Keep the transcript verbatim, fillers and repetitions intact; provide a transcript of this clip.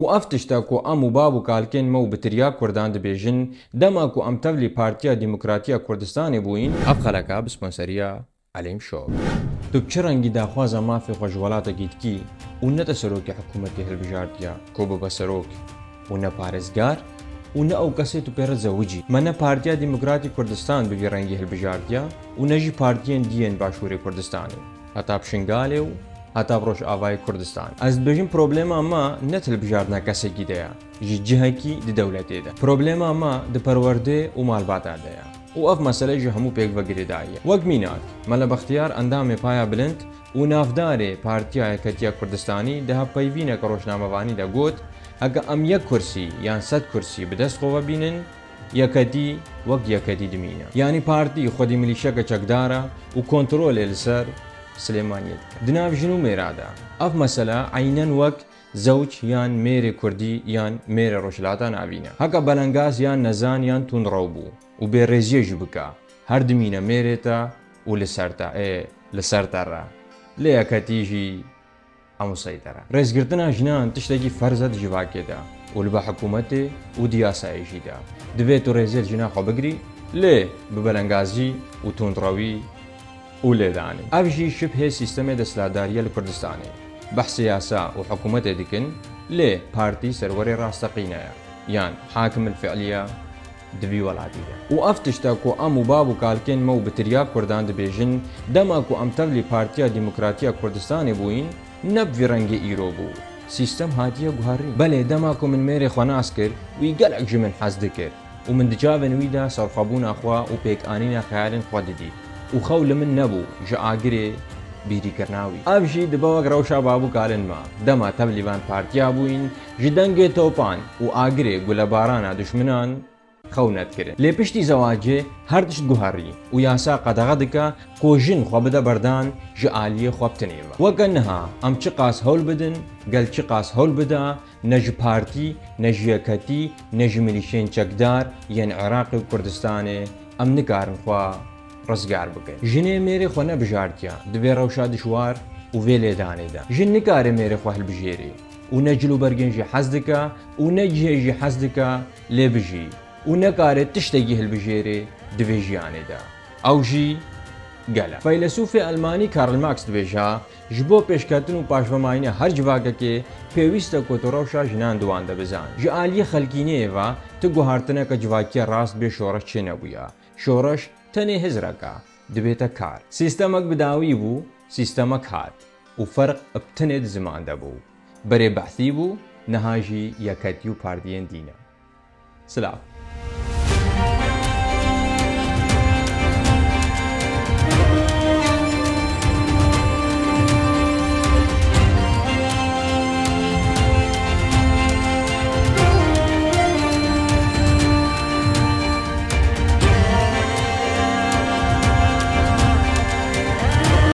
Û ev tişt e ku em û bav û kalkên me û bi tirya Kurdan dibêjin, dema ku em tevlî Partiya Demokratî ya Kurdistanê bûyîn, ev xeleka bi sponseriya Elîm Şok. Tu bi çi rengî daxwaza mafê xwe ji welatekî dikî û ne te serokê hikûmetê hilbijartiya ku bibe serok û ne parêzgar û ne ew kesê tu pê re zewicî? Me ne Partiya Demokratî Kurdistan bi vî rengî hilbijartiya û ne jî partiyên dî yên Başûrê Kurdistanê. Heta bi Şingalê û heta bi Rojavayê Kurdistan. Ez dibêjim problema me ne di hilbijartina kesekî de ye, ji cihekî di dewletê de. Problema me di perwerdê û malbata de ye. Û ev mesele ji hemû pêk ve girêdayî ye. Wek mînak, Mele Bextiyar endamê Paya Bilind û navdarê Partiya Yeketiya Kurdistanî di hevpeyvîneke rojnamevanî de got, heke em yek kursî yan sed kursî bi dest xwe ve bînin, yeketî wek yeketî dimîne. Yanî partî xwedî milîşeke çekdar e û kontrolê li ser Silêmaniyê dike. Di nav jin û mêra de ev mesele eynen wek zewc yan mêrê kurdî yan mêrê Rojhilata Navîn e. Heke belengaz yan nezan yan tundrew bû û bêrêziyê jî bike, her dimîne mêrê te û li ser te, ê, li ser te re. Lê yeketî jî Ew museytere. Rêzgirtina jinan tiştekî ferz e di civakê de û li ba hikûmetê û di yasayê jî de. Divê tu rêzê li jina xwe bigirî, lê bi belengazî û tundrewî û lêdanê. Ev jî şibhê sîstemê desthilatdariyê li Kurdistanê. Behsê yasa û hikûmetê dikin, lê partî serwerê rasteqîne ye, yan hakim el fi'liye di vî welatî de. Û ev tişt e ku em û bav û kalkên me û bi tirya Kurdan dibêjin, dema ku em tevlî Partiya Demokratî ya Kurdistanê bûyîn, ne bi vî rengê îro bû. Sîstem hatiye guherîn. Belê, dema ku min mêrê xwe nas kir, wî gelek ji min hez dikir û min di çavên wî de serxwebûna xwe û pêkanîna xeyalên xwe didît û xew li min nebû ji agirê bîrîkirina wî. Ev jî dibe wek rewşa bav û kalên me. Dema tevlî van partiya bûyîn, ji dengê topan û agirê gulebarana duşminan xew nedikirin. Lê piştî zewacê her tişt guherî û yasa qedexe dike ku jin xwe bide berdan ji aliyê xwe bi tinê ve. Weke niha em çiqas hewl bidin, gel çiqas hewl bide, ne ji partî, ne ji yeketî, ne ji milîşên çekdar yên Iraqê û Kurdistanê em nikarin xwe rizgar bikin. Jinê mêrê xwe nebijartiya di vê rewşa dijwar û vê lêdanê de. Jin nikare mêrê xwe hilbijêrê û ne cil û bergên jî hez dike û ne cihê jî hez dike lê bijî û nekare tiştekî hilbijêrê di vê jiyanê de. Ew jî gel e. Feylesûfê Elmanî Karl Marx dibêje, ji bo pêşketin û paşvemayîna her civakekê pêwîst e ku tu rewşa jinan di wan de bizan. Ji aliyê xelkîniyê ve ti guhartineke civakiya rast bê şoreş çênebûya. Şoreş tenê hizrek e, dibête kar. Sîstemek bi dawî bû, sîstemek hat û ferq bi tenê di ziman de bû. Berê behsî bû, niha jî yeketî û partiyên dî ne. Silav.